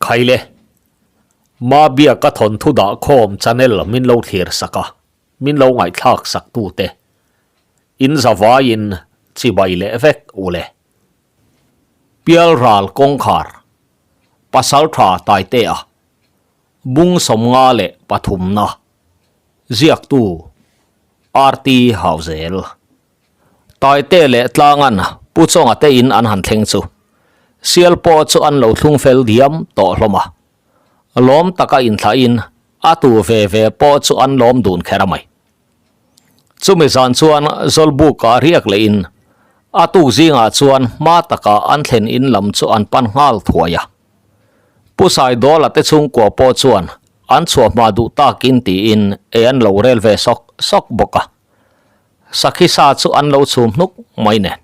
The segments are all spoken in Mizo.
Khaile, Mabiaka thawnthu dah khawm channel min lo thlir sak a, min lo ngaihthlak sak tute in zavaiin chibai leh vek u le. Pialral kawngkhar, Pasaltha Taitea, Bung 53 na, Ziaktu, RT Hauzel. Taite leh Tlangan Pu Chawnga te in an han thleng chu sial pawh chu an lo thlung fel diam tawh hlawm a. Lawm taka inthlahin a tu ve ve pawh chu an lawm dun kher a mai. Chumi zan chuan Zawlbuka riak lehin a tuk zingah chuan hma taka an thlen in lam chu an pan nghal thuai a. Pu Saidawla te chhungkua pawh chuan an chhuah hma duh takin tiin ei an lo rel ve sawk sawk bawk a. Sakhi sa chu an lo chhum hnuk mai nen.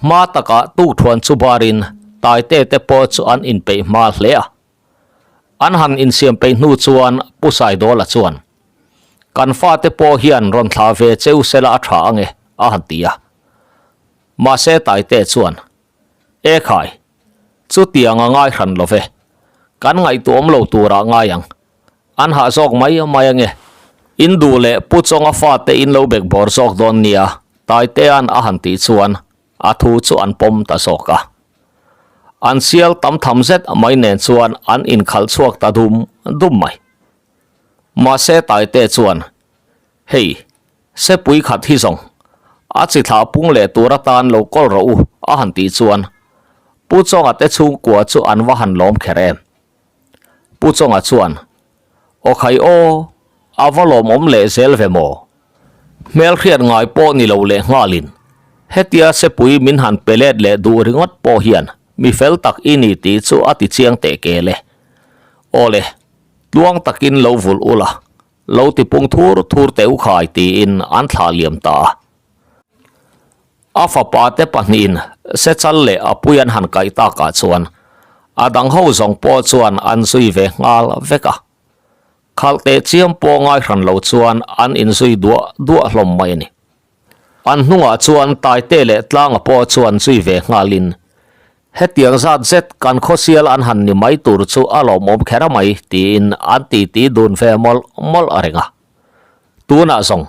Hma takah tukthuan chu barin Taite te pawh chu an inpeih hma hle a. An han insiam peih hnu chuan Pu Saidawla chuan, Kan fate pawh hian rawn thlah ve cheu sela a tha ange, a han ti a. Mahse Taite chuan, E khai, chutiang a ngai hran lo ve. Kan ngaihtuahawm lo turah ngai ang. An hah zawk mai mai ange. In duh leh Pu Chawnga fate in lo bek bawr zawk dawn nia, Taitea'n a han tih chuan a thu chu an pawm ta zawk a. An sial tam tham zet mai nen chuan an inkhalh chhuak ta dum dum mai. Mahse Taite chuan, Hei, sepui khat hi zawng, a chi thlah pung leh tur atan lo kawl rawh u, a han tih chuan Pu Chawnga te chhungkua chu an va han lawm kher em. Pu Chawnga chuan, Aw khai aw, a va lawmawm leh zel ve maw? Hmelhriat ngai pawh ni lo leh nghalin, hetia sepui min han pe let leh duh ringawt pawh hian mi fel tak i ni tih chu a ti chiang teh kel e. Aw le, tluang takin lo vulh ula, lo ti pung thur thur teh u khai tiin an thlah liam ta a. A fapa te pahnihin Sechal leh Apui an han kaih takah chuan a dang ho zawng pawh chuan an zui ve nghal vek a. Khalh teh chiam pawh ngai hran lo chuan an inzui duah duah hlawm mai a ni. An hnungah chuan Taite leh Tlanga pawh chuan zui ve nghalin, Hetiang zat zet kan khawsial an han ni mai tur chu a lawmawm kher mai tiin an titi dun ve mawlh mawlh a reng a. Tunah zawng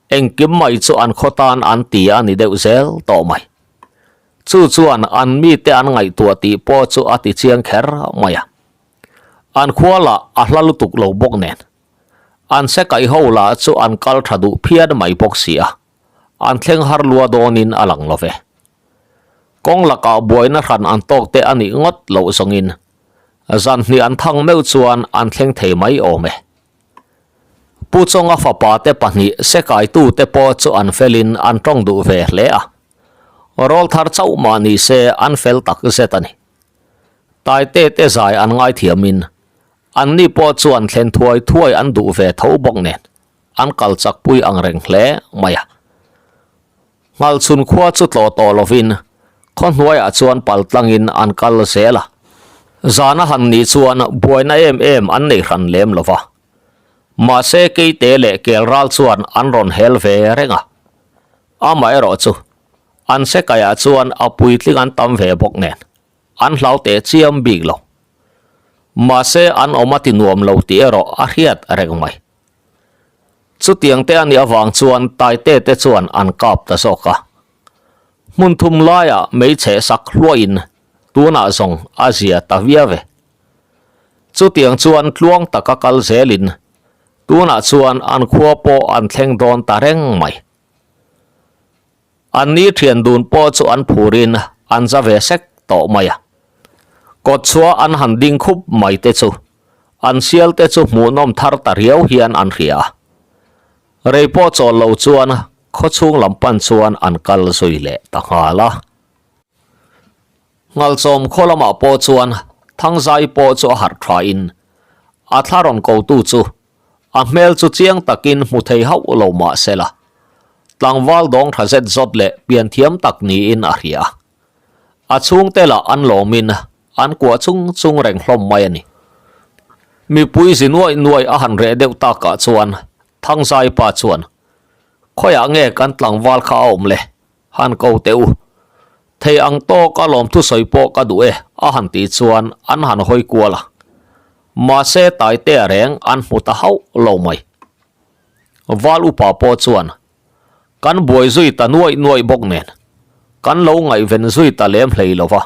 Engkim mai chu an khaw tan an ti a ni deuh zel tawh mai. Chu chuan an mite an ngaihtuah tih pawh chu a ti chiang kher mai a. An khua lah a hla lutuk lo bawk nen. An se kaih ho lah chu an kal tha duh phian mai bawk si a, an thleng har lua dawnin a lang lo ve. Kawng lakah buaina hran an tawk te a nih ngawt loh zawngin zan hnih an thang meuh chuan an thleng thei mai awm e. Pu Chawnga fapa te pahnih sekaitu te pawh chu an felin an tawng duh ve hle a, rawl thar chauh mah ni se an fel tak zet a ni. Taite te zai an ngaithiamin anni pawh chuan thlen thuai thuai an duh ve tho bawk nen an kal chakpui ang reng hle mai a. Nghalchhun khua chu tlawh tawh lovin khaw hnuaiah chuan pal tlangin an kal zel a. Zan a han nih chuan buaina em em an nei hran lem lo va. Mahse Keite leh Kelral chuan an rawn hel ve reng a. Amaherawh chu an sekaiah chuan a puitling an tam ve bawk nen an hlau teh chiam bik lo. Mahse an awm a ti nuam lo tih erawh a hriat reng mai. Chutiang te a nih avang chuan Taite te chuan an kap ta zawk a. Hmun thum laiah hmeichhe sak hluahin tunah zawng a zia ta viau e. Chutiang chuan tluang taka kal zelin tunah chuan an khua pawh an thleng dawn ta reng mai. An ni thian dun pawh chu an phurin an za ve sek tawh mai a. Kawtchhuah an han ding khup mai te chu an sial te chu hmuhnawm thar ta riau hian an hria a. Rei pawh chawl lo chuan khawchhung lam pan chuan an kal zui leh ta nghal a. Nghalchawm khaw lamah pawh chuan Thangzai pawh chu a harh thain a thla rawn kotu chu A hmel chu chiang takin hmu thei hauh lo mah se la, tlangval dawng tha zet zawt leh pian thiam tak niin a hria. A chhungte lah an lawmin an kuah chung chung reng hlawm mai a ni. Mipui zi nuaih nuaih a han reh deuh takah chuan Thangzai pa chuan, Khawiah nge kan tlangval kha a awm le? Han ko teh u. Thei ang tawk a lawmthu sawi pawh ka duh e, A han tih chuan an han hawi kual a, mahse Taitea reng an hmu ta hauh lo mai. Val upa pawh chuan kan buai zui ta nuaih nuaih bawk nen kan lo ngaihven zui ta lem hlei lo va,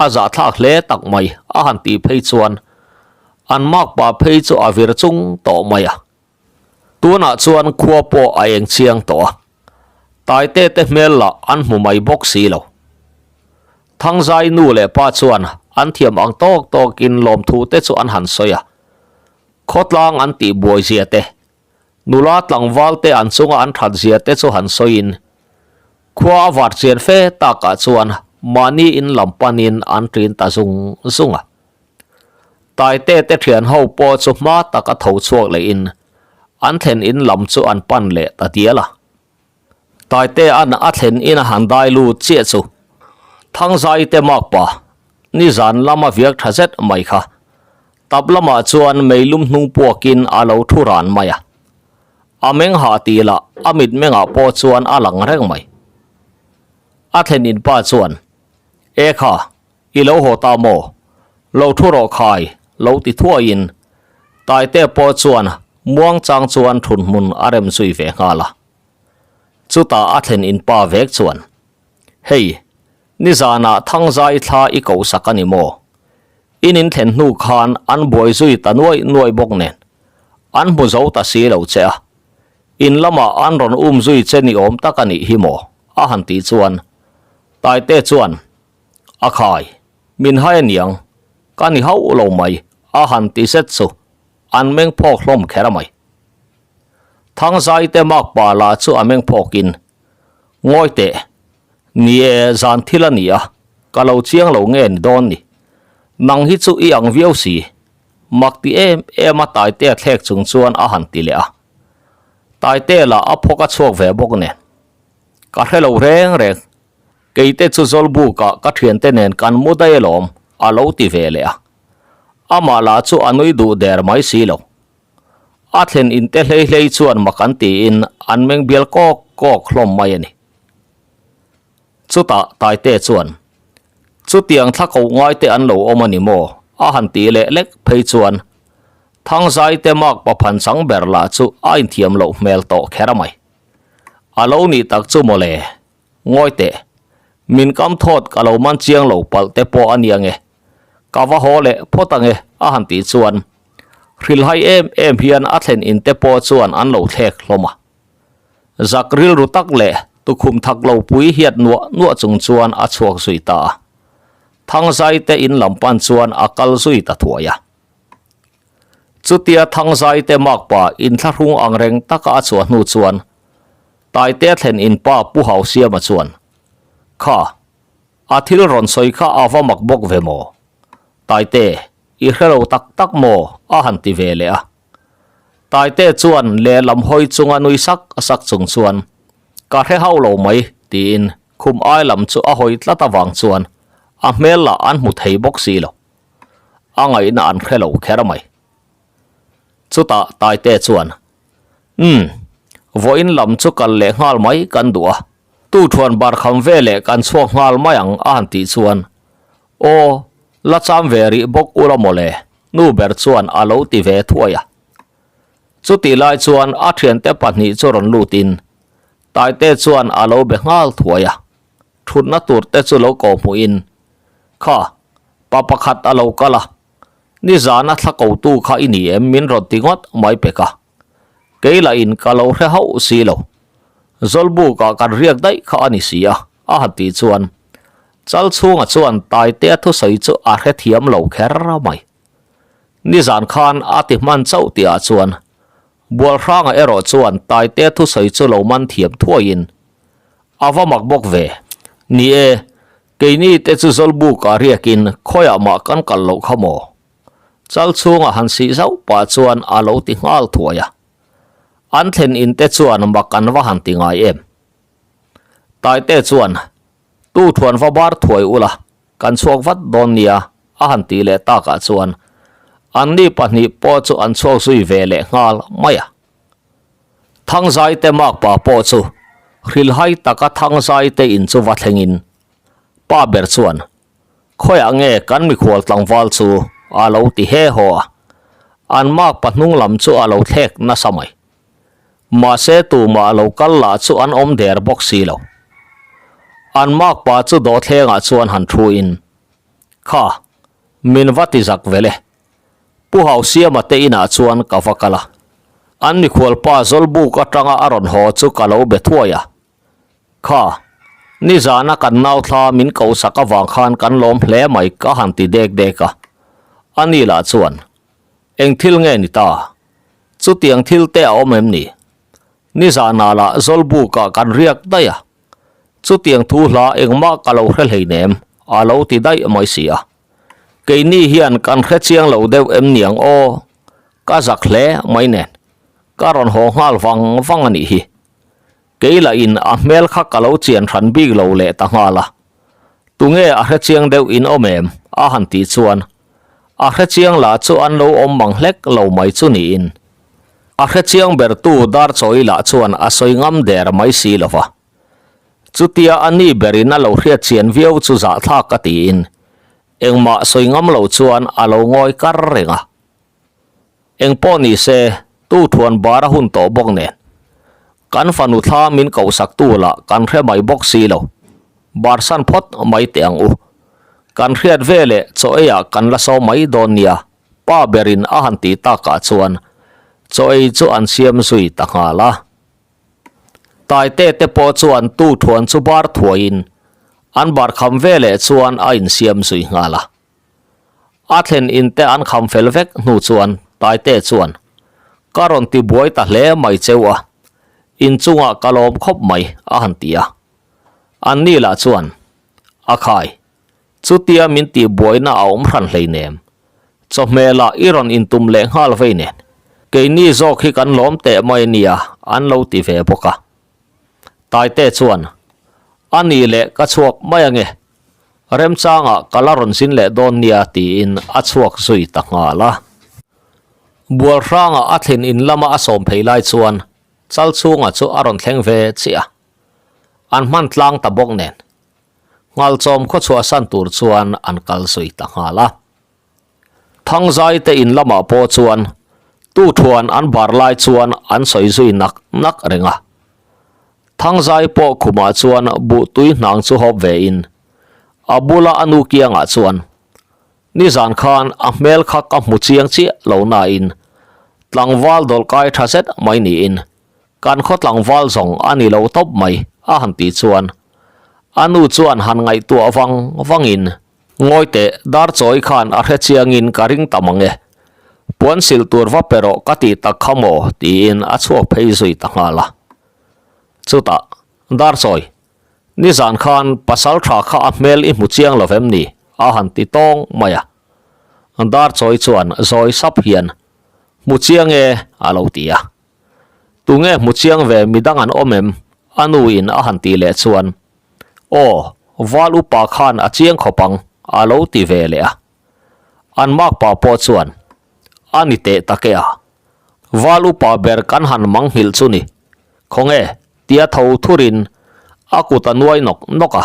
a zahthlak hle tak mai a han tih phei chuan an makpa phei chu a vir chung tawh mai a. Tunah chuan khua pawh a eng chiang tawh a, Taite te hmel lah an hmu mai bawk si lo. Thangzai nu leh pa chuan an thiam ang tawk tawkin lawmthu te chu an han sawi a, khawtlang an tih buai zia te, nula tlangval te an chunga an that zia te chu han sawiin, khua a var chian fe takah chuan mahni in lam panin an ṭin ta zung zung a. Taite te thian ho pawh chu hma taka tho chhuak lehin an thlen in lam chu an pan leh ta dial a. Taite an a thlen in a han dai lut chiah chu Thangzai te makpa nizan lama viak tha zet mai kha tap lamah chuan meilum hnung puakin a lo thu ran mai a. A meng hah tih lah a mitmengah pawh chuan a lang reng mai. A thlen in pa chuan, E kha, I lo haw ta maw? Lo thu rawh khai, lo ti thuaiin Taite pawh chuan muang chang chuan thunhmun a rem zui ve nghal a. Chutah a thlen in pa vek chuan, Hei, nizanah Thangzai thla i kohsak a ni maw? In in thlen hnu khan an buai zui ta nuai nuai bawk nen, an hmu zo ta si lo che a. In lamah an rawn um zui che ni awm tak a nih hi maw? a han tih chuan Taite chuan, A khai, min hai aniang, ka ni hauh lo mai, a han ti zet chu an meng phawk hlawm kher a mai. Thangzai te makpa lah chu a meng phawkin, Ngawi teh, ni e zan thil a ni a, ka lo chiang lo nge ni dawn ni. Nang hi chu i ang viau si, mak ti em em a Taitea thlek chung chuan a han ti leh a. Taitea lah a phawk a chhuak ve bawk nen, ka hre lo reng reng. Keite chu Zawlbukah ka thiante nen kan mu daih alawm, a lo ti ve leh a. Amah lah chu a nui duh der mai si lo. A thlen inte hlei hlei chuan mak an tiin an meng bial kawk kawk hlawm mai a ni. Chutah Taite chuan, Chutiang thla koh ngaite an lo awm a ni maw? a han ti leh lek phei chuan Thangzaite mak paphan chang ber lah chu a inthiam loh hmel tawh kher a mai. A lo nih tak chu mawle. Ngawi teh, min kam thawt ka lo man chiang lo palh te pawh a nia nge, ka va haw leh phawt ange a han tih chuan hrilhai em em hian a thlen in te pawh chuan an lo thlek hlawm a. Zak rilru tak leh tukhum thak lo pui hiat nuah nuah chung chuan a chhuak zui ta a. Thangzai te in lam pan chuan a kal zui ta thuai a. Chutia Thangzai te makpa inthlahrung ang reng taka a chhuah hnu chuan Taitea thlen in pa Pu Hausiama chuan, Kha, a thil rawn sawi kha a va mak bawk ve maw? Taite, i hre lo tak tak maw? a han ti ve leh a. Taite chuan lehlam hawi chunga nui sak sak chung chuan, Ka hre hauh lo mai, tiin khum ai lam chu a hawi tlat avang chuan a hmel lah an hmu thei bawk si lo. A ngaihna an hre lo kher mai. Chutah Taite chuan, Umm, vawiin lam chu kal leh nghal mai kan duh a, tu thuan bar kham ve leh kan chhuak nghal mai ang a han tih chuan, Aw, la cham ve rih bawk ula mawle, nu ber chuan a lo ti ve thuai a. Chutih lai chuan a thiante pahnih chu rawn lutin Taite chuan a lo be nghal thuai a, thutna tur te chu lo kawh hmuhin, Kha, pa pakhat a lo kal a, Nizana thla kotu kha i ni em min rawn ti ngawt mai pek a. Kei lah in ka lo hre hauh si lo. Zawlbukah kan riak daih kha a ni si a, a han tih chuan Chal chhunga chuan Taitea thusawi chu a hrethiam lo kher mai. Nizan khan a ti hman chauh tihah chuan Bualhranga erawh chuan Taitea thusawi chu lo man thiam thuaiin a va mak bawk ve. Ni e, Keini te chu Zawlbukah riakin khawiah mah kan kal loh kha maw? Chal chhunga han sih zauh pah chuan a lo ti nghal thuai a. An thlen in te chuan mak an va han ti ngai em? Taite chuan, Tu thuan va bar thuai ula, kan chhuak vat dawn nia a han tih leh takah chuan anni pahnih pawh chu an chhuak zui ve leh nghal mai a. Thangzaite makpa pawh chu hrilhai taka Thangzaite in chu va thlengin pa ber chuan. Khawiah nge kan mikhual tlangval chu a lo ti he haw a, an makpa hnung lam chu a lo thlek nasa mai. Mahse tumah lo kal lah chu an awm der bawk si lo. An makpa chu dawhthlengah chuan han thu in, Kha, min va ti zak vel e. Pu Hausiama te inah chuan ka va kal a, an mikhualpa Zawlbuk atanga a rawn haw chu ka lo be thuai a. Kha, nizana kan nau thla min ko sak avang khan kan lawm hle mai ka han ti dek dek a. Ani lah chuan, Eng thil nge ni ta? Chutiang thil te a awm em ni? Nizanah lah Zawlbukah kan riak daih a. Chutiang thu hla engmah ka lo hre hleinem, a lo ti daih mai si a. Keini hian kan hre chiang lo deuh em niang aw? Ka zak hle mai nen, ka rawn haw nghal vang vang a nih hi. Kei lah in a hmel kha ka lo chian hran bik lo leh ta nghal a. Tunge a hre chiang deuh in awm em? a han tih chuan a hre chiang lah chu an lo awm mang hlek lo mai chu niin a hre chiang ber tu Darchawi lah chuan a sawi ngam der mai si lo va. Chutia a ni berin a lo hriat chian viau chu zahthlak a tiin engmah sawi ngam lo chuan a lo ngawi kar reng a. Eng pawh ni se, tu thuan bar a hun tawh bawk nen. Kan fanu thla min kohsak tu lah kan hre mai bawk si lo. Bar san phawt mai teh ang u. Kan hriat ve leh chaw ei ah kan la saw mai dawn nia, pa berin a han tih takah chuan chaw ei chu an siam zui ta nghal a. Taite te pawh chuan tu thuan chu bar thuaiin an bar kham ve leh chuan a insiam zui nghal a. A thlen in te an kham fel vek hnu chuan Taite chuan, Ka rawn ti buai ta hle mai cheu a, in chungah ka lawm khawp mai, a han ti a. Anni lah chuan, A khai, chutia min tih buaina a awm hran hleinem. Chawhmehlah i rawn intum leh nghal vei nen, keini zawk hi kan lawm teh mai nia, an lo ti ve bawk a. Taite chuan, A nih leh ka chhuak mai ange, Remchangah ka la rawn zin leh dawn nia tiin a chhuak zui ta nghal a. Bual hrangah a thlen in lama a sawm phei lai chuan chal chhungah chu a rawn thleng ve chiah a. An hman tlang ta bawk nen. Nghalchawm khaw chhuahsan tur chuan an kal zui ta nghal a. Thangzai te in lamah pawh chuan tu thuan an bar lai chuan an sawi zui nak nak reng a. Thangzai pawh khumah chuan buh tui hnang chu hawp ve in a bula a nu kiangah chuan nizan khan a hmel kha ka hmu chiang chiah lo nain tlangval dawlhkai tha zet mai niin kan khaw tlangval zawng a ni lo tawp mai a han tih chuan a nu chuan han ngaihtuah vang vangin Ngawi teh, dar chawi khan a hre chiangin ka ring ta mang e. Puan silh tur va pe rawh ka tih tak kha maw? tiin a chhuak phei zui ta nghal a. Chutah, Dar chawi, nizan khan pasal tha kha a hmel i hmu chiang lo vem ni? a han ti tawng mai a. Dar chawi chuan zawi sap hian, Hmu chiang e, a lo ti a. Tunge hmu chiang ve midang an awm em? a nuin a han tih leh chuan, Aw, val upa khan a chiang khawp ang, a lo ti ve leh a. An makpa pawh chuan, A ni teh tak e a. Val upa ber kan han mang nghilh chu ni. Khawnge, tia tho thurin a kut a nuai nawk nawk a,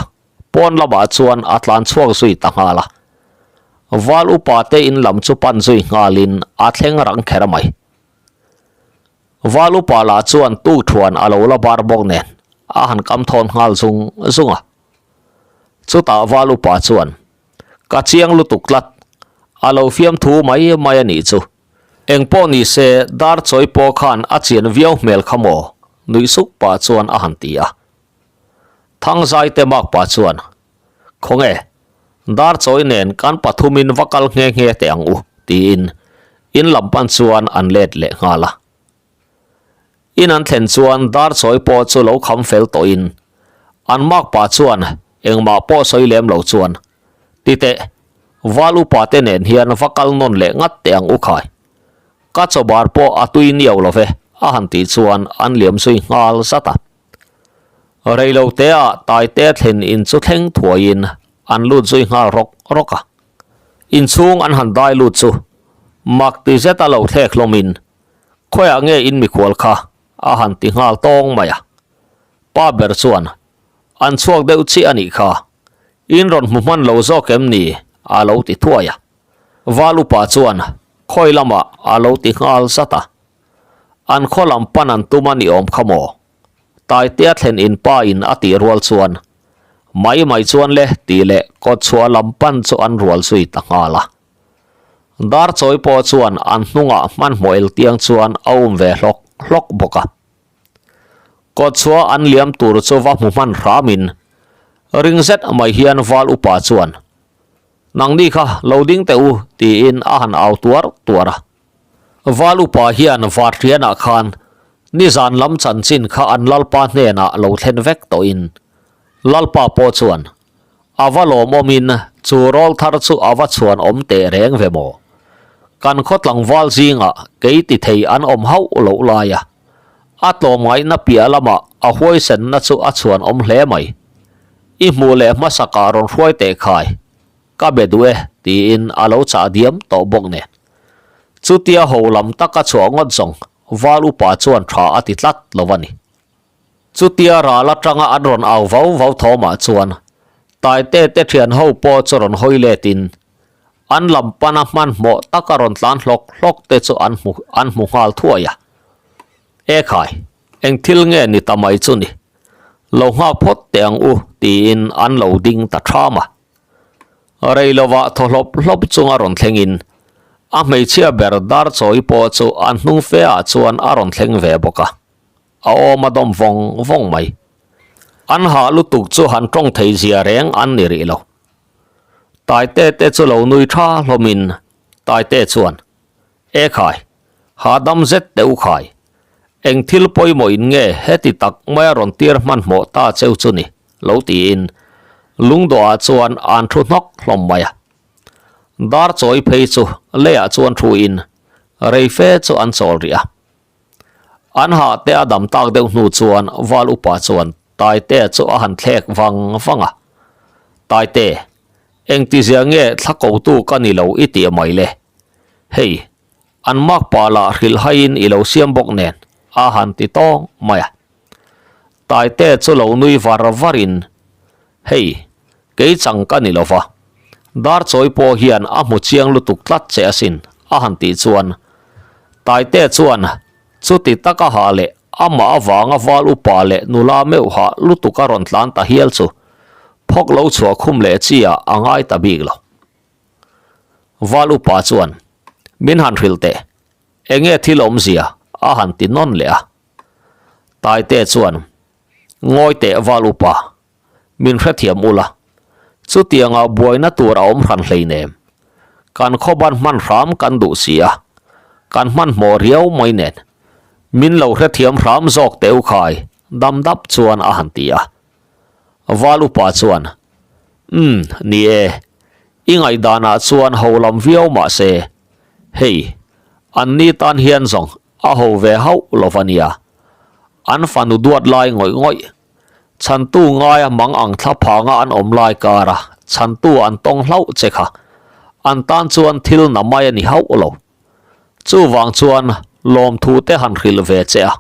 pawn lamah chuan a tlan chhuak zui ta nghal a. Val upa te in lam chu pan zui nghalin a thleng rang kher mai. Val upa lah chuan tuk thuan a lo la bar bawk nen a han kam thawn nghal zung zung a. Chutah val upa chuan, Ka chiang lutuk tlat, a lo fiamthu mai mai a nih chu. Engpawh ni se dar chawi pawh khan a chian viau hmel kha maw? nuih suk pah chuan a han ti a. Thangzai te mak pah chuan, Khawnge, dar chawi nen kan pathumin va kal nghe nghe teh ang u, tiin in lam pan chuan an let leh nghal a. In an thlen chuan dar chawi pawh chu lo kham fel tawhin an makpa chuan engmah pawh sawi lem lo chuan, Titeh, val upa te nen hian va kal nawn leh ngat teh ang u khai. Ka chawbar pawh a tui niau lo ve, a han tih chuan an liam zui nghal zat a. Reilotea Taite thlen in chu thleng thuaiin an lut zui nghal rawk rawk a. Inchhung an han dai lut chu mak ti zeta lo thlek hlawmin khawiah nge in mikhual kha a han ti nghal tawng mai a. Pa ber chuan an chhuak deuh chiah a nih kha, in rawn hmu hman lo zawk em ni? a lo ti thuai a. Val upa chuan khawi lamah a lo ti nghal zat a. An khaw lam pan an tum a ni awm kha maw? Taitea thlen in pa in a tih rual chuan mai mai chuan le tih leh kawtchhuah lam pan chu an rual zui ta nghal a. Dar chawi pawh chuan an hnungah hmanhmawh el tiang chuan a um ve hlawk hlawk bawk a. Kawtchhuah an liam tur chu va hmu hman hramin ring zet mai hian val upa chuan Nangni kha lo ding teh u tiin a han au tuar tuar a. Val upa hian Varhrianah khan nizan lam chanchin kha an Lalpa hnenah lo thlen vek tawhin Lalpa pawh chuan a va lawmawmin chu rawl thar chu a va chhuan awm teh reng ve maw? Kan khaw tlangval zingah kei ti thei an awm hauh loh lai a, a tlawmngaihna piah lamah a huaisenna chu a chhuan awm hle mai. I hmuh leh hmasakah rawn hruai teh khai. Ka be duh e, tiin a lo chah diam tawh bawk nen. Chutia ho lam taka chhuah ngawt zawng Val upa chuan tha a ti tlat lo a ni. Chutia ral atanga an rawn au vau vau thawmah chuan Taite te thian ho pawh chu rawn hawi letin an lam pana hmanhmawh taka rawn tlan hlawk hlawk te chu an hmu an hmu nghal thuai a. E khai, eng thil nge ni ta mai chu ni? Lo nghak phawt teh ang u, tiin an lo ding ta ṭham a. Rei lovah thaw hlawp hlawp chunga rawn thlengin a hmeichhia ber dar chawi pawh chu an hnung fe ah chuan a rawn thleng ve bawk a, a awm a dawm vawng vawng mai. An hah lutuk chu han tawng thei zia reng an ni rih lo. Taite te chu lo nui tha hlawmin Taite chuan, E khai, hahdam zet teh u khai. Eng thil pawimawh in nge heti tak maia rawn tir hmanhmawh ta cheu chu ni? lo tiin lungdawhah chuan an thu hnawk hlawm mai a. Dar chawi phei chu leiah chuan thu in rei fe chu an chawl rih a. An hah te a dam tak deuh hnu chuan val upa chuan Taite chu a han thlek vang vang a. Taite, engtizia nge thla kotu ka ni lo i tih mai le? Hei, an makpa lah hrilhhaiin i lo siam bawk nen a han ti tawng mai a. Taite chu lo nui var varin, Hei, kei chang ka ni lova, dar chawi pawh hian a hmu chiang lutuk tlat che asin, a han tih chuan Taite chuan chuti taka ha leh amah avanga val upa leh nula meuh hah lutuk a rawn tlan ta hial chu phawk lo chhuah khum leh chi ah a ngai ta bik lo. Val upa chuan, Min han hrilh teh, enge thil awmzia? a han ti nawn leh a. Taite chuan, Ngawi teh val upa, min hrethiam ula, chutianga buaina tur a awm hran hleinem. Kan khawban hman hram kan duh si a, kan hmanhmawh riau mai nen. Min lo hrethiam hram zawk teh u khai, dam dap chuan a han ti a. Val upa chuan, Umm, ni e, i ngaihdanah chuan ho lam viau mah se, hei, anni tan hian zawng A ho ve hauh lo va nia. An fanu duat lai ngawih ngawih. Chhantu ngaia mang ang thla phanga an awm lai kara chhantu an tawng hlauh che kha. An tan chuan thil na mai a ni hauh lo. Chuvang chuan lawmthu te han hrilh ve che a.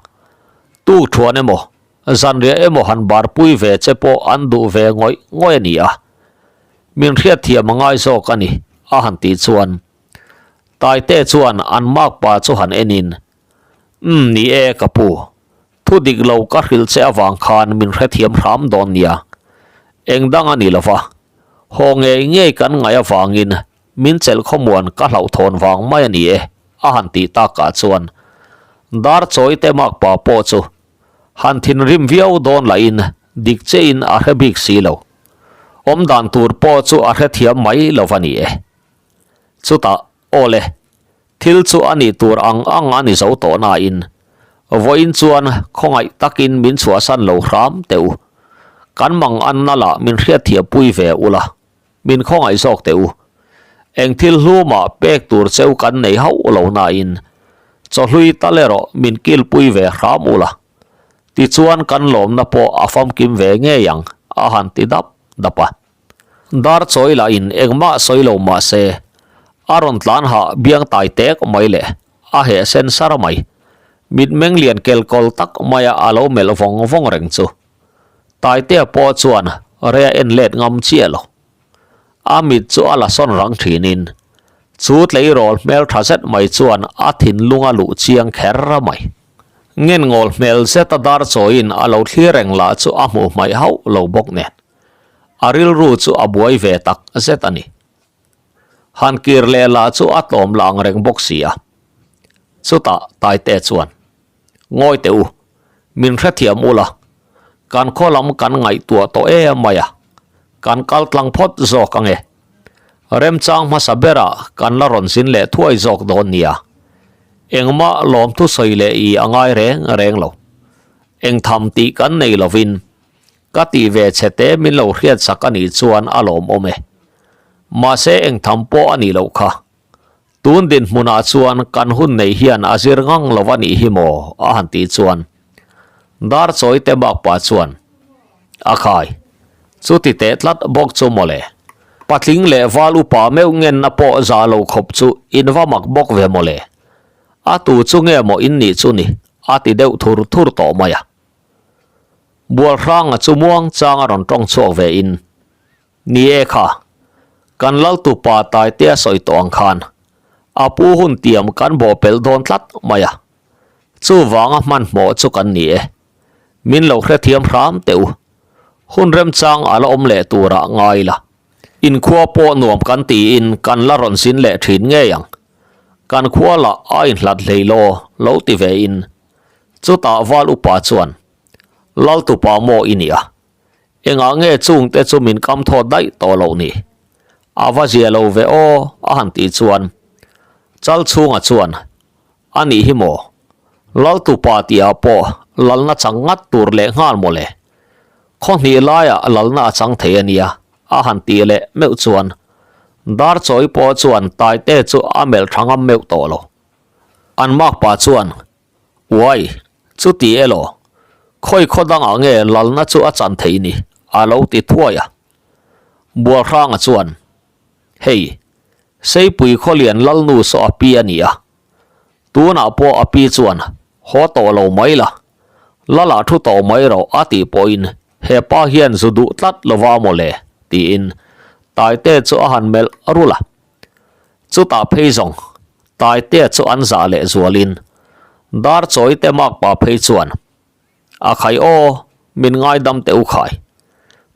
Tuk thuan emaw, zanriah emaw han barpui ve che pawh an duh ve ngawih ngawih a ni a. Min hriatthiam a ngai zawk a ni, a han tih chuan. Taite chuan an makpa chu han enin, Umm ni e ka pu, thu dik lo ka hrilh che avang khan min hrethiam hram dawn nia. Eng dang a ni lo va, haw ngei ngei kan ngaih avangin min chelh khawmuan ka hlauhthawn vang mai a ni e a han tih takah chuan dar chawite makpa pawh chu han thinrim viau dawn lahin dik chein a hre bik si lo. Awmdan tur pawh chu a hrethiam mai lo va ni e. Chutah, aw le, thil chu a nih tur ang ang a ni zo tawh nain, vawiin chuan khawngaih takin min chhuahsan lo hram teh u. Kan mang anna lah min hriatthiampui ve ula, min khawngaih zawk teh u. Eng thil hlumah pek tur cheu kan nei hauh lo nain, chawhlui tal erawh min kilpui ve hram ula. Tichuan kan lawmna pawh a famkim ve ngei ang, a han ti dap dap a. Dar chawi lah in engmah sawi lo mah se, a rawn tlan hah biang tai tek mai leh a heh sen sar mai. Mitmeng lian kel kawl tak maia a lo melh vawng vawng reng chu. Taitea pawh chuan rei a en let ngam chiah lo. A mit chu a la sawn rang thinin chu tleirawl hmel tha zet mai chuan a thinlung a luh chiang kher mai. Ngenngawl hmel zeta dar chawiin a lo thlir reng lah chu a hmuh hmaih hauh lo bawk nen a rilru chu a buai ve tak zet a ni. Han kir leh lah chu a tlawm lah ang reng bawk si a. Chutah Taite chuan, Ngawi teh u, min hrethiam ula, kan khaw lam kan ngaihtuah tawh em mai a, kan kal tlang phawt zawk ang e. Remchang hmasa berah kan la rawn zin leh thuai zawk dawn nia. Engmah lawmthu sawi leh i a ngai reng reng lo. Engtham tih kan nei lovin Ka tih ve che te min lo hriat sak a nih chuan a lawmawm e. Mahse engtham pawh a nih loh kha. Tun dinhmunah chuan kan hun neih hian a zir ngang lo a nih hi maw? a han tih chuan dar chawi te bak pah chuan a khai. Chuti teh tlat bawk chu mawle. Patling leh val upa meuh ngenna pawh zah lo khawp chu in va mak bawk ve mawle. A tu chu nge maw in nih chu ni? a ti deuh thur thur tawh mai a. Bualhranga chu muang chang a rawn tawng chhuak ve in, Ni e kha, kan Laltupa Taitea sawi tawh ang khan a pu hun tiam kan bawhpelh dawn tlat mai a, chuvanga hmanhmawh chu kan ni e. Min lo hrethiam hram teh u, hun remchang a la awm leh turah ngai la, inkhua pawh nuam kan tiin kan la rawn zin leh thin ngei ang, kan khua lah a inhlat hlei law lo ti ve in Chutah val upa chuan, Laltupa maw i nia? Engah nge chungte chu min kam thawt daih tawh loh ni? A va zia lo ve aw, a han tih chuan Chal chhunga chuan, A nih hi maw? Laltupa tihah pawh lalna chang ngat tur leh nghal maw le? Khaw hnih laiah lalna a chang thei a nia, a han tih leh meuh chuan Darchawi pawh chuan Taite chu a melh tha ngam meuh tawh lo. An makpa chuan, Uai, chuti elaw? Khawi khaw dangah nge lalna chu a chan thei ni? a lo ti thuai a. Bualhranga chuan, Hei, Seipui khawlian lalnu saw a pi a ni a. Tunah pawh a pi chuan, Haw tawh lo mai la, Lalah thu tawh mai rawh a tih pawhin he pa hian zu duh tlat lova maw le? tiin Taite chu a han melh rulh a. Chutah phei zawng Taitea chu an zah leh zualin dar chawi te makpa phei chuan a khai aw min ngaidam teh u khai.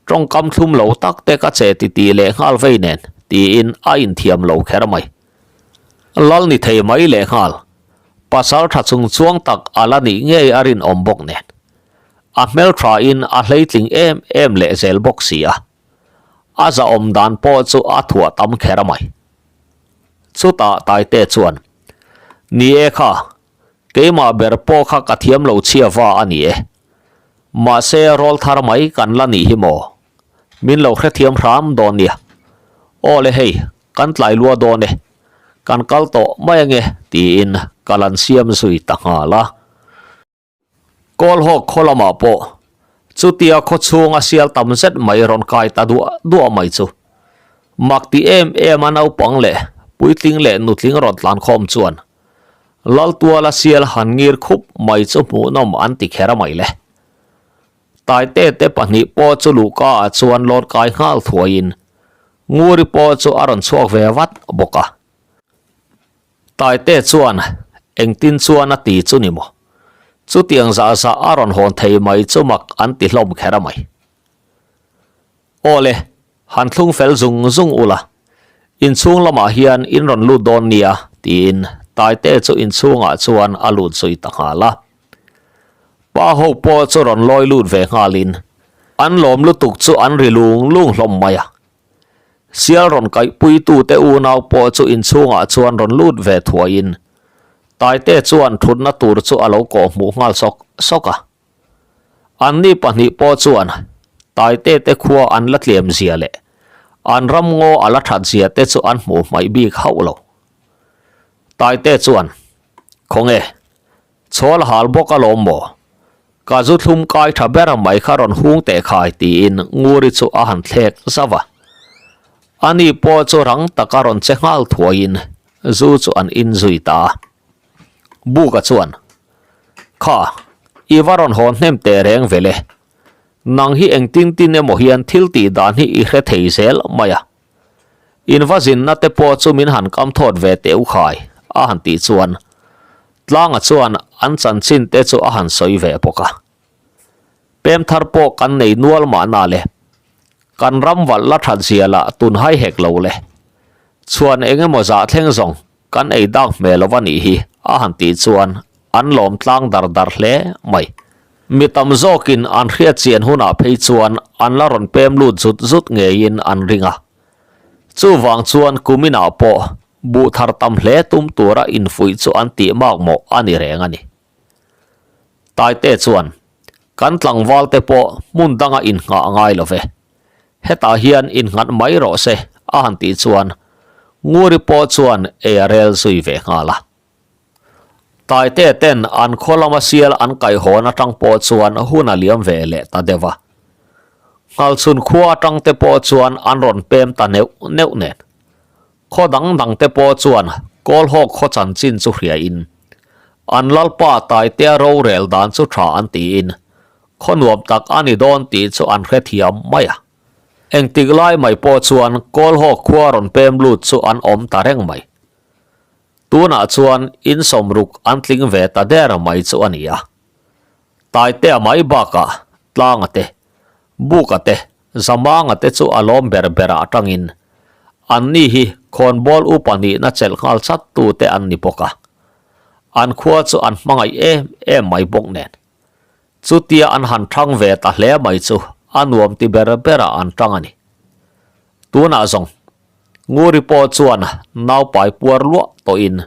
Tawngkam thlum lo tak te ka che ti ti leh nghal vei nen tiin a inthiam lo kher mai. Lal ni thei mai leh nghal pasal tha chung chuang tak a la nih ngei a rinawm bawk nen a hmeltha in a hleitling em em leh zel bawk si a. A zahawm dan pawh chu a thuah tam kher a mai. Chutah Taite chuan, Ni e kha, keimah ber pawh kha ka thiam lo chhia va a ni e. Mahse rawl thar mai kan la nih hi maw? Min lo hrethiam hram dawn nia. Aw le hei, kan tlai lua dawn e. Kan kal tawh mai ange tiin ka lan siam zui ta nghal a. Kawlhawk khaw lamah pawh chutia khaw chhunga sial tam zet mai rawn kai ta duah duah mai chu mak ti em em a naupang leh puitling leh nutling rawn tlan khawm chuan Laltuala sial han ngir khup mai chu hmuhnawm an ti kher mai le. Taite te pahnih pawh chu luhka ah chuan lawn kai nghal thuaiin Nguri pawh chu a rawn chhuak ve vat bawk a. Taite chuan engtin chuan a ti chu ni maw? Chutiang zah zah a rawn hawn thei mai chu mak an ti hlawm kher a mai. Aw le, han thlung fel zung zung ula, inchhung lamah hian in rawn lut dawn nia tiin Taite chu inchhungah chuan a lut zui ta nghal a. Pa ho pawh chu rawn lawi lut ve nghalin an lawm lutuk chu an ri lung lung hlawm mai a. Sial rawn kaihpuitute unau pawh chu inchhungah chuan rawn lut ve thuaiin Taite chuan thutna tur chu a lo kawh hmuh nghal sawk sawk a. Anni pahnih pawh chuan Taite te khua an la tlem zia leh an ram ngaw a la that zia te chu an hmuh hmaih bik hauh lo. Taite chuan, Khawnge, Chhawl hal bawk alawm maw? Ka zu thlum kai tha ber mai kha rawn hung teh khai tiin Nguri chu a han thlek zauh a. Ani pawh chu rang taka rawn che nghal thuaiin zu chu an in zui ta a. Buka chuan, Kha, i va rawn hawn hnem teh reng ve le. Nang hi engtin tin emaw hian thil tih dan hi i hre thei zel mai a. In va zinna te pawh chu min han kam thawt ve teh u khai, a han tih chuan Tlanga chuan an chanchin te chu a han sawi ve bawk a. Pem thar pawh kan nei nual mahna le. Kan ram valh la that zia lah tun hai hek lo le. Chhuan eng emaw zah thleng zawng kan ei dak hmel lo a nih hi a han tih chuan an lawm tlang dar dar hle mai. Mi tam zawkin an hriat chian hunah phei chuan an la rawn pem lut zut zut ngeiin an ring a. Chuvang chuan kuminah pawh buh thar tam hle tum tura infuih chu an tih makmawh a ni reng a ni. Taite chuan, Kan tlangval te pawh hmun danga innghah ngai lo ve. Hetah hian innghat mai rawh se, a han tih chuan Nguri pawh chuan ei a rel zui ve nghal a. Taite ten an khaw lama sial an kaihhawn atang pawh chuan hun a liam ve leh ta deuh a. Nghalchhun khua atang te pawh chuan an rawn pem ta neuh neuh nen. Khaw dang dang te pawh chuan Kawlhawk khaw chanchin chu hriain an Lalpa Taitea rorel dan chu tha an tiin khaw nuam tak a ni dawn tih chu an hrethiam mai a. Engtik lai mai pawh chuan Kawlhawk khua rawn pem lut chu an awm ta reng mai. Tunah chuan insawmruk an tling ve ta der mai chu a ni a. Taitea mai bakah Tlanga te, Buka te, Zamanga te chu a lawm ber ber ah tangin anni hi khawnbawl upa nihna chelh nghal chat tu te an ni bawk a. An khua chu an hmangaih em em mai bawk nen. Chutia an han thang ve ta hle mai chu a nuam ti ber ber ah an tang a ni. Tunah zawng Nguri pawh chuan naupai puar luah tawhin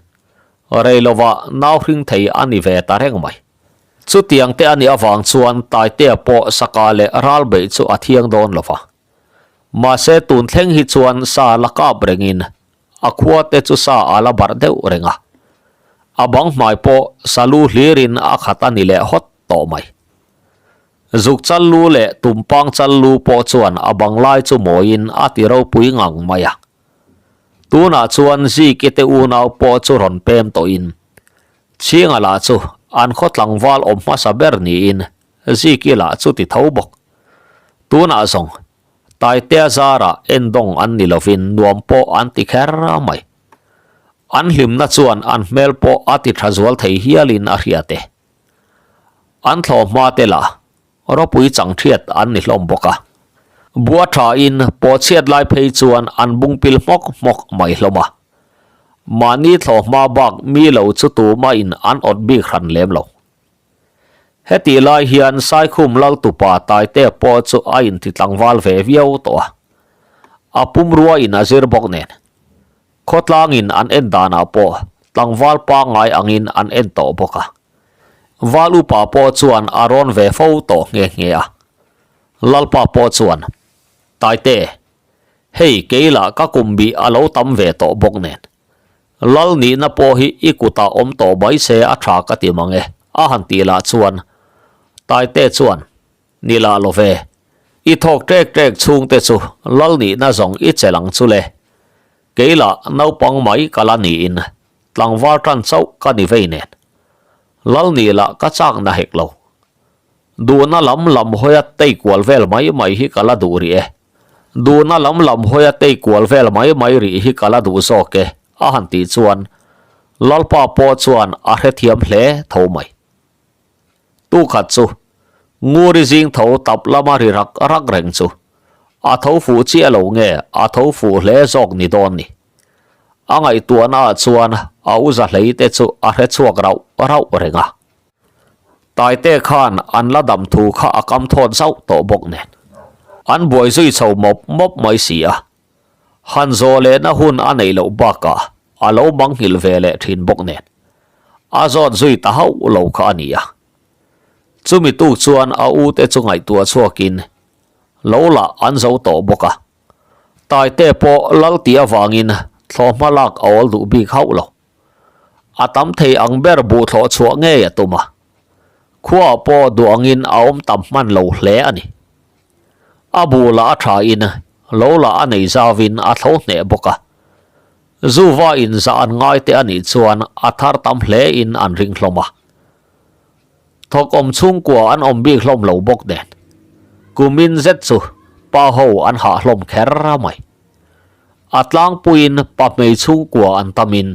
rei lovah nau hring thei a ni ve ta reng mai. Chutiang te a nih avang chuan Taitea pawh saka leh ral beih chu a thiang dawn lo va. Mahse tun thleng hi chuan sa la kap rengin a khua te chu sa a la barh deuh reng a. A bang hmai pawh salu hlirin a khat a ni leh hawt tawh mai. Zuk chal lu leh tumpang chal lu pawh chuan a bang lai chu mawiin a ti ropui ngang mai a. Tunah chuan Ziki te unau pawh chu rawn pem tawhin Chhinga lah chu an khaw tlangval awm hmasa ber niin Ziki lah chu ti tho bawk. Tunah zawng Taitea zarah endawng an ni lovin nuam pawh an ti kher mai. An hlimna chuan an hmel pawh a ti tha zual thei hialin a hriat e. An thlawh hma te lah ropui chang thiat an ni hlawm bawk a. Bua thain pawhchhiat lai phei chuan an bung pil hmawk hmawk mai hlawm a. Mahni thlawh hma bak mi lo chu tumahin an awt bik hran lem lo. Hetih lai hian Saikhum Laltupa Taitea pawh chu a inti tlangval ve viau tawh a. A pumruain a zir bawk nen. Khawtlangin an en danah pawh tlangval pangngai angin an en tawh bawk a. Val upa pawh chuan a rawn ve fo tawh nghe nghe a. Lalpa pawh chuan, Taite, hei kei lah ka kum bih a lo tam ve tawh bawk nen. Lal nihna pawh hi i kutah awm tawh mai se a tha ka ti mang e, a han tih lah chuan Taite chuan, Ni lah lo ve. I thawk ṭek ṭek chhungte chu lal nihna zawng i chelh ang chu le. Kei lah naupang mai ka la niin tlangval ṭan chauh ka ni vei nen. Lal nih lah ka chak na hek lo. Duhna lam lam hawia tei kual vel mai mai hi ka la duh rih e. Duhna lam lam hawia tei kual vel mai mai rih hi ka la duh zawk e, a han tih chuan Lalpa pawh chuan a hrethiam hle tho mai. Tukhat chu Nguri zing tho tap lama ri rak rak reng chu a tho fuh chiah lo nge a tho fuh hle zawk ni dawn ni. A ngaihtuahna ah chuan a u za hlei te chu a hre chhuak rauh rauh reng a. Taite khan an la dam thu kha a kam thawt zauh tawh bawk nen an buai zui chho mawp mawp mai si a. Han zawh lehna hun a neih loh bakah a lo manghilh ve leh thin bawk nen a zawt zui ta hauh lo kha a ni a. Chumi tuk chuan a u te chu ngaihtuah chhuakin lo lah an zo tawh bawk a. Taite pawh lal tih avangin thlawhhma lak a awl duh bik hauh lo. A tam thei ang ber buh thlawh chhuah ngei a tum a. Khuaah pawh duh angin a awm tam hman lo hle a ni. A buh lah a thain, lo lah a nei zauvin a thlo hneh bawk a. Zuva inzah an ngai te a nih chuan a thar tam hlein an ring hlawm a. Thawk awm chhungkua an awm bik hlawm lo bawk nen, kumin zet chu pa ho an hah hlawm kher mai. A tlangpuiin pa hmei chhungkua an tamin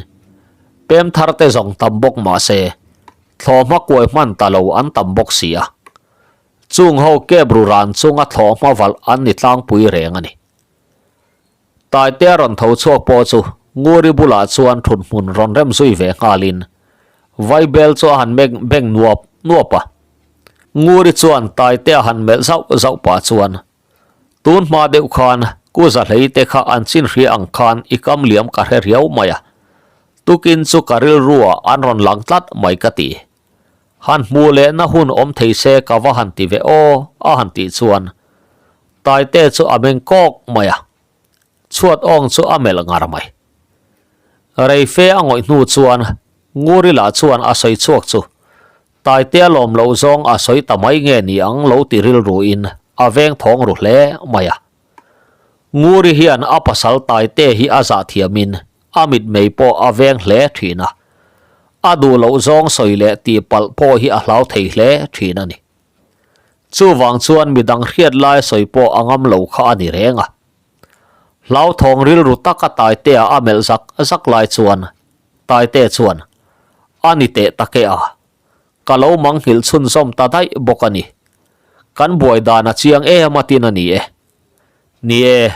pem thar te zawng tam bawk mah se thlawhhma kuai hman ta lo an tam bawk si a. Chung ho kep ru ran chunga thlawhhma valh an ni tlangpui reng a ni. Taitea rawn tho chhuak pawh chu Nguri bulah chuan thut hmun rawn rem zui ve nghalin Vaibel chu a han mek beng nuap nuap a. Nguri chuan Taitea han melh zauh zauh pah chuan, Tun hma deuh khan Ku Zahlei te kha an chin hria ang khan i kam liam ka hre riau mai a. Tukin chu ka rilruah an rawn lang tlat mai ka ti. Han hmuh lehna hun awm thei se ka va han ti ve aw, a han tih chuan Taite chu a meng kawk mai a, chhuat awng chu a melh ngar mai. Rei fe a ngawih hnu chuan Nguri lah chuan a sawi chhuak chu Taitea lawm loh zawng a sawi ta mai nge ni ang lo ti rilruin a veng thawng ru hle mai a. Nguri hian a pasal Taite hi a zah thiamin a mitmei pawh a veng hle thin a, a duh loh zawng sawi leh tih palh pawh hi a hlau thei hle thin a ni. Chuvang chuan midang hriat lai sawi pawh a ngam lo kha a ni reng a. Hlauthawng rilru taka Taitea a melh zak zak lai chuan Taite chuan, A ni teh tak e a, ka lo manghilh chhunzawm ta daih bawk a ni. Kan buai dan a chiang em a tin a ni e. Ni e,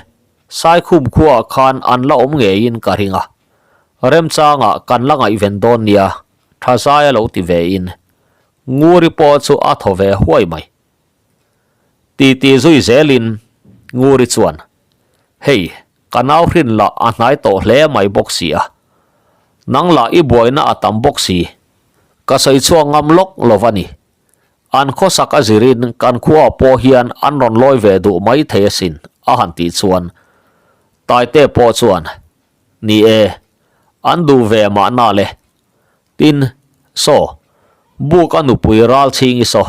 Saikhum khuaah khan an la awm ngeiin ka ring a. Remchangah kan la ngaihven dawn nia, tha zai a lo ti vein Nguri pawh chu a thaw ve huai mai. Titi zui zelin Nguri chuan, Hei, ka nau hrin lah a hnai tawh hle mai bawk si a. Nang lah i buaina a tam bawk si. Ka sawi chhuak ngam lawk lo va ni. An khawsak a zirin kan khuaah pawh hian an rawn lawi ve duh mai thei asin, a han tih chuan Taite pawh chuan, Ni e, an duh ve mahna le. Tin, saw, buk a nupui ral chhing i saw,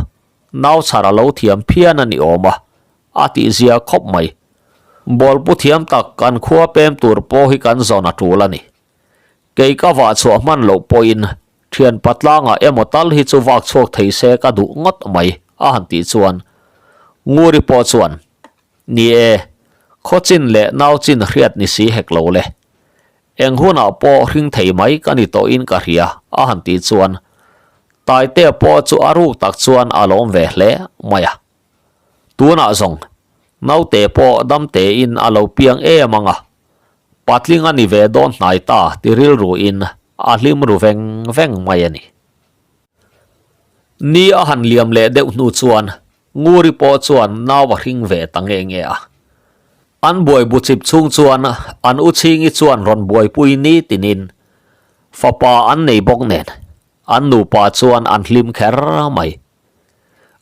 nau chhar a lo thiam phian a ni awm a, a tihzia khawp mai. Bawlpu thiam tak kan khua pem tur pawh hi kan zawn a tul a ni. Kei ka vah chhuah hman loh pawhin thian patlangah emaw tal hi chu vak chhuak thei se ka duh ngawt mai, a han tih chuan Nguri pawh chuan, Ni e, khawchin leh nauchin hriat ni si hek lo le. Eng hunah pawh hring thei mai ka ni tawhin ka hria, a han tih chuan Taitea pawh chu a ruk tak chuan a lawm ve hle mai a. Tunah zawng naute pawh damtein a lo piang em ang a, patling a ni ve dawn hnai ta ti rilruin a hlim ru veng veng mai a ni. Ni a han liam leh deuh hnu chuan Nguri pawh chuan nau a hring ve ta nge nge a. An buai bu chip chhung chuan an u Chhingi chuan rawn buaipui ni tinin fapa an nei bawk nen an nupa chuan an hlim kher mai.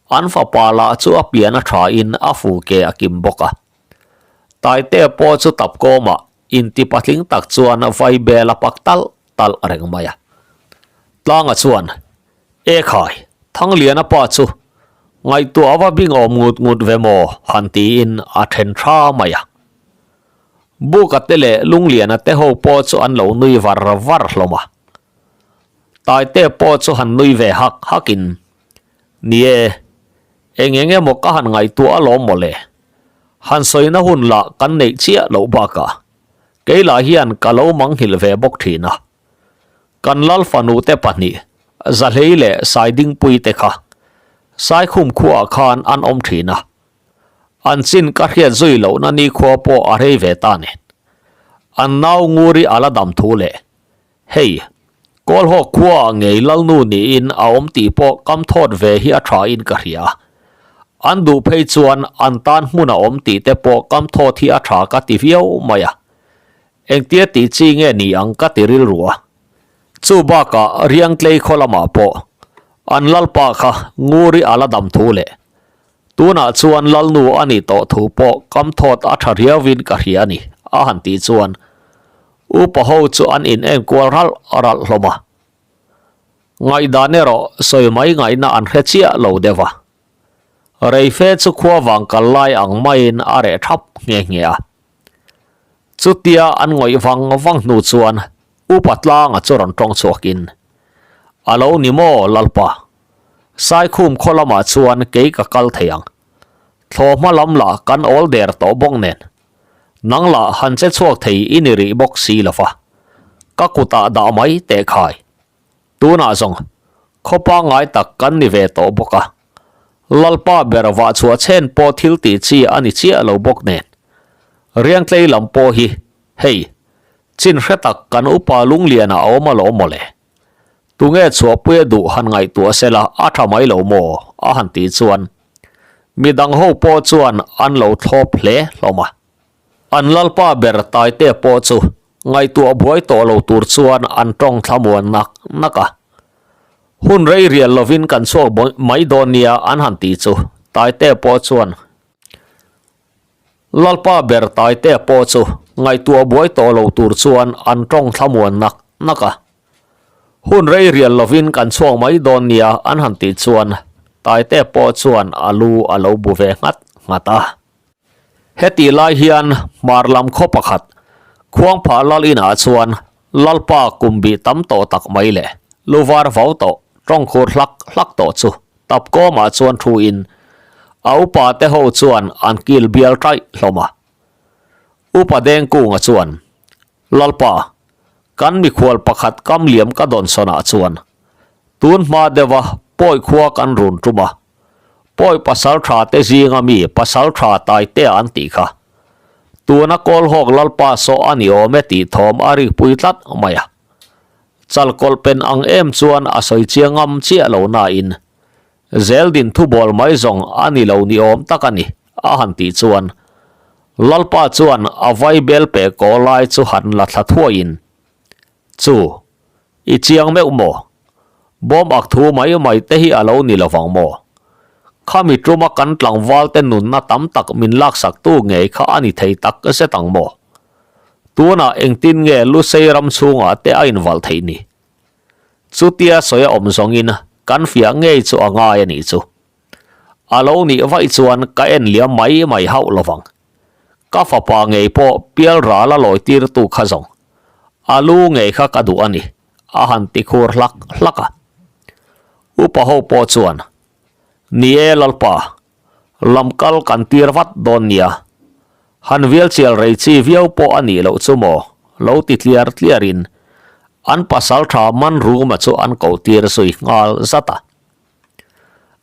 An fapa lah chu a pian a tha in a fu ke a kim bawk a. Taitea pawh chu tapkawmah inti patling tak chuan vai bel a pak talh talh reng mai a. Tlanga chuan, E khai, Thangliana pa chu ngaihtuah va bing awm ngut ngut ve maw? han tiin a then tha mai a. Buka te leh Lungliana te ho pawh chu an lo nui var var hlawm a. Taitea pawh chu han nui ve hak hakin, Ni e, eng eng emaw ka han ngaihtuah alawm mawle. Han sawina hun lah kan neih chiah loh bakah kei lah hian ka lo manghilh ve bawk thin a. Kan lal fanu te pahnih, Zahlei leh Saidingpui te kha Saikhum khuaah khan an awm thin a. An chin ka hriat zui lohna nikhua pawh a rei ve ta nen. An nau Nguri a la dam thu leh Hei, Kawlhawk khuaah ngei Lalnu niin a awm tih pawh kam thawt ve hi a thain ka hria. An duh phei chuan an tan hmun a awm tih te pawh kam thawt hi a tha ka ti viau mai a. Engtia tih chi nge ni ang ka ti rilru a. Chu bakah Riangtlei khaw lamah pawh an Lalpa kha Nguri a la dam thu leh tunah chuan Lalnu a nih tawh thu pawh kam thawt a tha riauin ka hria a ni a han tih chuan Upa ho chu an in enkual ralh ralh hlawm a. Ngaihdan erawh sawi mai ngaihna an hre chiah lo deuh a. Reife chu khua vang kal lai ang maiin a reh thap nghe nghe a. Chutia an ngawih vang vang hnu chuan Upa Tlanga chu rawn tawng chhuakin, A lo ni maw Lalpa? Saikhum khaw lamah chuan kei ka kal thei ang. Thlawhma lam lah kan awl der tawh bawk nen. Nang lah han che chhuak thei i ni rih bawk si lo va, ka kutah dah mai teh khai. Tunah zawng khaw pangngai tak kan ni ve tawh bawk a, Lalpa ber vah chhuah chen pawh thil tih chi a ni chiah lo bawk nen. Riangtlei lam pawh hi hei chin hre tak kan upa Lungliana a awm alawm mawle. Tunge chhuahpuia duh han ngaihtuah sela a tha mai lo maw? a han tih chuan midang ho pawh chuan an lo thlawp hle hlawm a. An lalpa ber Taitea pawh chu ngaihtuah buai tawh lo tur chuan an tawng thlamuan nak nak a. Hun rei rial lovin kan chhuak mai dawn nia an han tih chu Taitea pawh chuan Lalpa ber Taitea pawh chu ngaihtuah buai tawh lo tur chuan an tawng thlamuan nak nak a. Hun rei rial lovin kan chhuak mai dawn nia an han tih chuan Taitea pawh chuan a lu a lo bu ve nghat nghat a. Hetih lai hian hmar lam khaw pakhat Khuangphah lal inah chuan Lalpa kum bih tam tawh tak mai leh lu var vau tawh tawngkhur hlak hlak tawh chu tapkawmah chuan thu in a upa te ho chuan an kil bial taih hlawm a. Upa Dengkunga chuan Lalpa kan mikhual pakhat kam liam ka dawnsawnah chuan tun hma deuha pawi khua kan run tum a, Pawi pasal tha te zinga mi pasal tha Taitea an tih kha. Tuna Kawlhawk Lalpa saw a ni awm e tih thawm a rikpui tlat mai a. Chalkawlh pen ang em chuan a sawi chiang ngam chiah lo nain Zeldin thubawl mai zawng a ni lo ni awm tak a ni a han tih chuan Lalpa chuan a vaibel peh kaw lai chu han la thla thuaiin Chu, i chiang meuh maw? Bawm ak thu mai mai te hi a lo ni lovang maw? Khami tuma kan tlangval te nunna tam tak min laksak tu ngei kha a ni thei tak zet ang maw? Tunah engtin nge Lusei ram chhungah te a invalh theih ni? Chutia sawi a awm zawngin kan fiah ngei chu a ngai a nih chu. A lo nih vaih chuan ka en liam mai mai hauh lovang. Ka fapa ngei pawh pial ral a lawi tirtu kha zawng. A lu ngei kha ka duh a ni, a han ti khur hlak hlak a. Upa ho pawh chuan, Ni e Lalpa, lam kal kan tir vat dawn nia. Han vial chial rei chi viau pawh a nih loh chu maw, lo ti tliar tliarin an pasal tha man ruma chu an koh tir zui nghal zat a.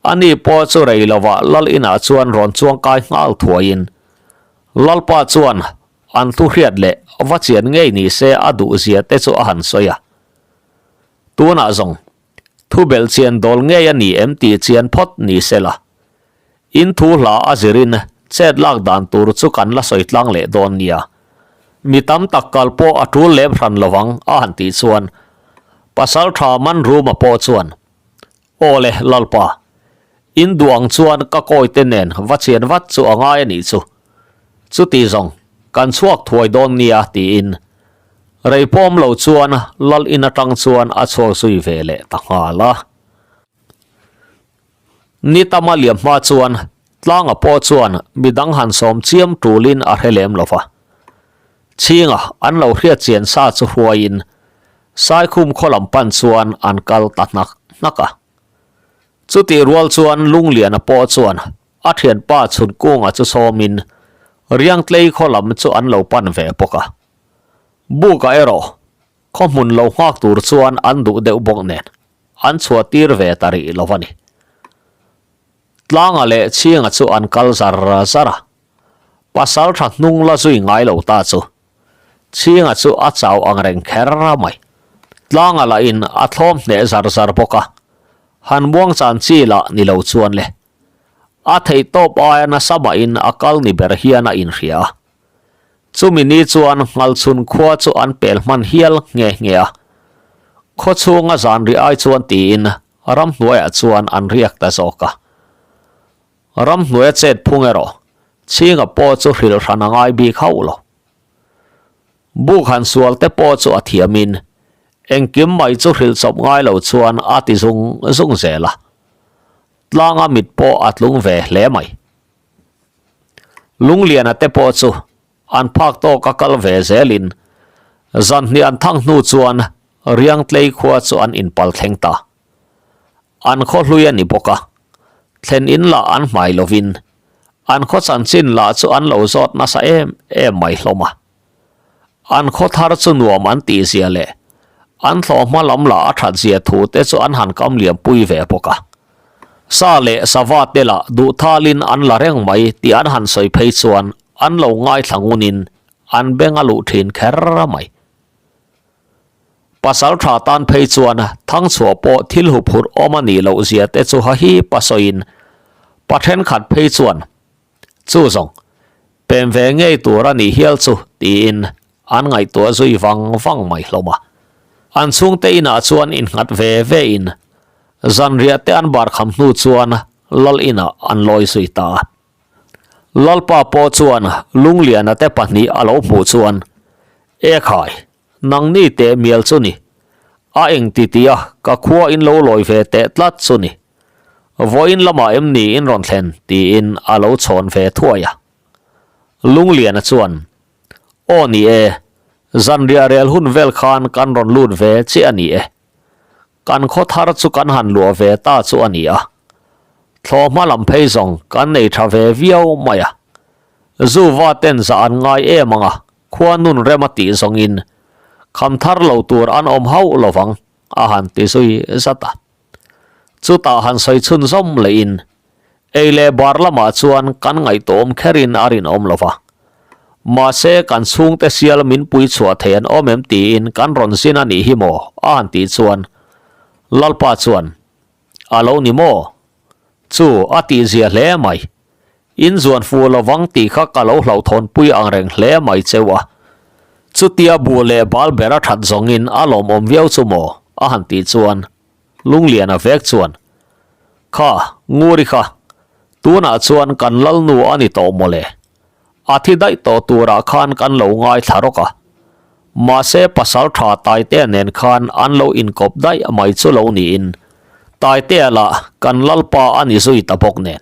Ani pawh chu rei lovah Lal inah chuan rawn chuang kai nghal thuaiin Lalpa chuan an thu hriat leh va chian ngei ni se a duh zia te chu a han sawi a. Tunah zawng thu belh chian dawl ngei a ni em tih chian phawt ni se la. In thu hla a zirin chet lak dan tur chu kan la sawi tlang leh dawn nia. Mi tam tak kal pawh a tul lem hran lovang a han tih chuan Pasaltha Manruma pawh chuan Aw le, Lalpa. In duh ang chuan ka kawi te nen va chian vat chu a ngai a nih chu. Chuti zawng, kan chhuak thuai dawn nia tiin rei pawm lo chuan Lal in atang chuan a chhuak zui ve leh ta nghal a. Ni tama liam hma chuan tlanga pawh chuan midang han sawm chiam tulin a hre lem lo va. Chhinga an lo hriat chian sa chu hruaiin Saikhum khaw lam pan chuan an kal ta hnak hnak a. Chutih rual chuan Lungliana pawh chuan a thianpa Chhunkunga chu sawmin Riangtlei khaw lam chu an lo pan ve bawk a. Buka erawh khaw hmun lo nghak tur chuan an duh deuh bawk nen an chhuah tir ve ta rih lo a ni. Tlanga leh Chhinga chu an kal zar zar a. Pasal tha hnung la zui ngai lo ta chu Chhinga chu a chau ang reng kher mai. Tlanga lah in a thlawm hneh zar zar bawk a, han muang chan chi lah ni lo chuan le. A theih tawp aia nasa mah in a kal ni ber hian a inhria a. Chumi ni chuan Nghalchhun khua chu an pel hman hial nghe nghe a. Khaw chhunga zan ri ai chuan tiin ramhnuaiah chuan an riak ta zawk a. Ramhnuaia chet phung erawh Chhinga pawh chu hrilh hran a ngai bik hauh lo. Buk han sual te pawh chu a thiamin engkim mai chu hrilh chawp ngai lo chuan a ti zung zung zel a. Tlanga mit pawh a tlung ve hle mai. Lungliana te pawh chu an phak tawk a kal ve zelin zan hnih an thang hnu chuan Riangtlei khua chu an inpal thleng ta. An khaw hlui a ni bawk a, thlen in lah an hmai lovin. An khaw chanchin lah chu an lo zawt nasa em em mai hlawm a. An khaw thar chu nuam an tih zia leh an thlawh hma lam lah a that zia thu te chu an han kam liam pui ve bawk a. Sa leh sava te lah duh thalin an la reng mai tih an han sawi phei chuan an lo ngaithla ngunin an beng a luh thin kher mai. Pasal tha tan phei chuan thangchhuah pawh thil huphurh awm a nih loh zia te chu hahi pasawiin pa thenkhat phei chuan chu zawng pem ve ngei tur a nih hial chu tiin an ngaihtuah zui vang vang mai hlawm a. An chhungte inah chuan innghat ve ve in zanriah te an bar kham hnu chuan lal inah an lawi zui ta a. Lalpa pawh chuan Lungliana te pahnih a lo hmuh chuan, E khai, nangni teh mial chu ni. A eng ti ti a, ka khua in lo lawi ve teh tlat chu ni. Vawiin lamah em ni in rawn thlen tiin a lo chhawn ve thuai a. Lungliana chuan, Aw ni e, zanriah rel hun vel khan kan rawn lut ve chiah a ni e. Kan khaw thar chu kan han luah ve ta chu a ni a, thlawh hma lam phei zawng kan nei tha ve viau mai a. Zuva ten zah an ngai em ang a, khua nun rem a tih zawngin kham thar lo tur an awm hauh lo vang a han ti zui zat a. Chutah han sawi chhun zawm lehin Ei leh bar lamah chuan kan ngaihtuahawm kherin a rinawm lo va. Mahse, kan chhungte sial min pui chhuah thei an awm em tiin kan rawn zin a nih hi maw? a han tih chuan Lalpa chuan, A lo ni maw? Chu, a tihzia hle mai. In zuan fuh lovang tih kha ka lo hlauhthawnpui ang reng hle mai cheu a. Chutia buh leh bal ber a that zawngin a lawmawm viau chu maw? a han tih chuan Lungliana vek chuan, Kha, Nguri kha, tunah chuan kan lalnu a ni tawh mawle. A thi daih tawh turah khan kan lo ngaithla rawk a. Mahse pasal tha Taitea nen khan an lo inkawp daih mai chu lo niin Taitea lah kan lalpa a ni zui ta bawk nen.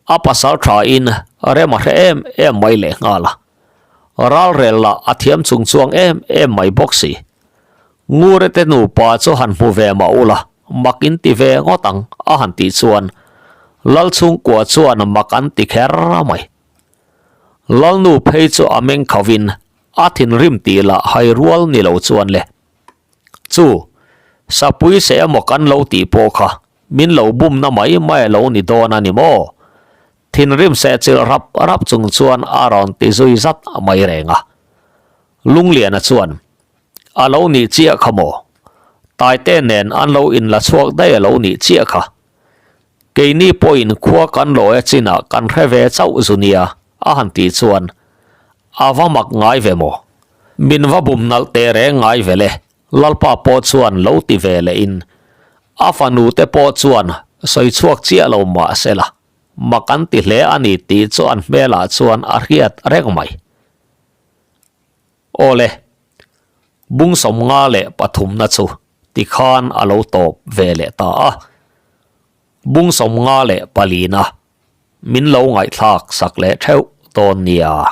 A pasal tha in rem a hre em em mai lehnghal a. Ralrel lah a thiam chung chuang em em mai bawk si. Ngure te nupa chu han hmu ve mah ula, mak in ti ve ngawt ang a han tih chuan Lalchhungkua chuan mak an ti kher mai. Lalnu phei chu a meng khovin a thinrim tih lah hai rual ni lo chuan le. Chu, sapui se emaw kan lo tih pawh kha min lo bumna mai mai a lo ni dawn a ni maw? Thinrim sehchilh rap rap chung chuan a rawn ti zui zat mai reng a. Lungliana chuan, A lo nih chiah kha maw? Taite nen an lo inla chhuak daih a lo nih chiah kha. Keini pawhin khua kan lawi a chinah kan hre ve chauh zu nia, a han tih chuan, A va mak ngai ve maw? Min va bum nalh teh reng ngai ve le, Lalpa pawh chuan lo ti ve lehin, a fanu te pawh chuan sawi chhuak chiah lo mah sela, mak an ti hle a ni tih chu an hmelah chuan a hriat reng mai. Aw le, bung 53na chu tikhan a lo tawp ve leh ta a. Bung 54na min lo ngaihthlak sak leh theuh dawn nia.